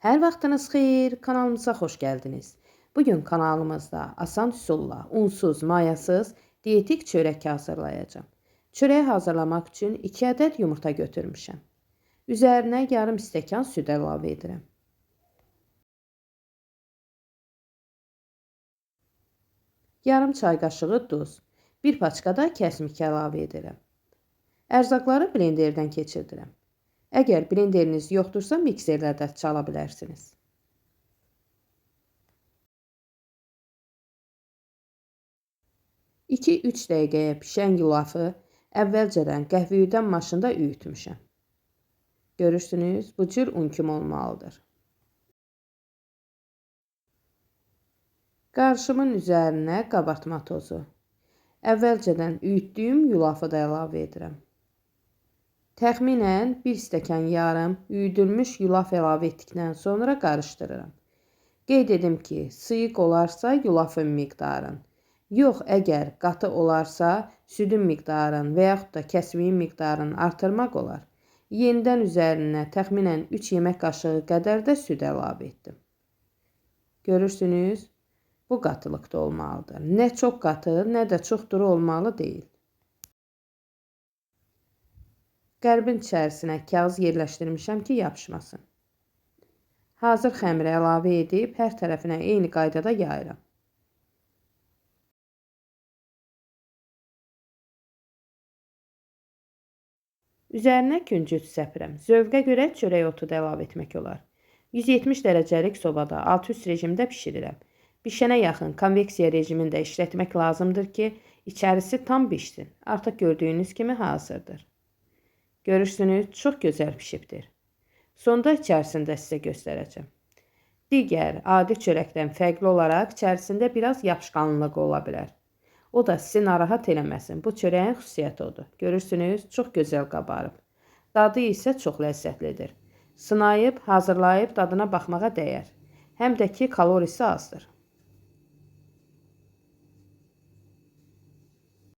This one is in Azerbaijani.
Hər vaxtınız xeyir, kanalımıza xoş gəldiniz. Bugün kanalımızda asan üsulla, unsuz, mayasız dietik çörək hazırlayacağım. Çörəyi hazırlamaq üçün 2 ədəd yumurta götürmüşəm. Üzərinə yarım stəkan süd əlavə edirəm. Yarım çay qaşığı duz, bir paçka da kəsmik əlavə edirəm. Ərzaqları blenderdən keçirdirəm. Əgər blenderiniz yoxdursa, mikserlə də çala bilərsiniz. 2-3 dəqiqəyə pişən yulafı əvvəlcədən qəhvə üyüdən maşında üyütmüşəm. Görürsünüz, bu cür un kimi olmalıdır. Qarışımın üzərinə qabartma tozu. Əvvəlcədən üyütdüyüm yulafı da əlavə edirəm. Təxminən 1 stəkan yarım üyüdülmüş yulaf əlavə etdikdən sonra qarışdırıram. Qeyd edim ki, sıyıq olarsa yulafın miqdarın, yox əgər qatı olarsa südün miqdarın və yaxud da kəsmiyin miqdarını artırmaq olar. Yenidən üzərinə təxminən 3 yemək qaşığı qədər də süd əlavə etdim. Görürsünüz, bu qatılıqda olmalıdır. Nə çox qatı, nə də çox duru olmalı deyil. Qəlbin içərisinə kağız yerləşdirmişəm ki, yapışmasın. Hazır xəmirə əlavə edib hər tərəfinə eyni qaydada yayıram. Üzərinə küncüt səpirəm. Zövqə görə çörək otu da əlavə etmək olar. 170 dərəcəlik sobada alt-üst rejimdə bişirirəm. Bişənə yaxın konveksiya rejimini də işlətmək lazımdır ki, içərisi tam bişsin. Artıq gördüyünüz kimi hazırdır. Görürsünüz, çox gözəl pişibdir. Sonda içərisində sizə göstərəcəm. Digər adi çörəkdən fərqli olaraq içərisində biraz yapışqanlıq ola bilər. O da sizi narahat eləməsin. Bu çörəyin xüsusiyyəti odur. Görürsünüz, çox gözəl qabarıb. Dadı isə çox ləzzətlidir. Sınayıb, hazırlayıb dadına baxmağa dəyər. Həm də ki, kalorisi azdır.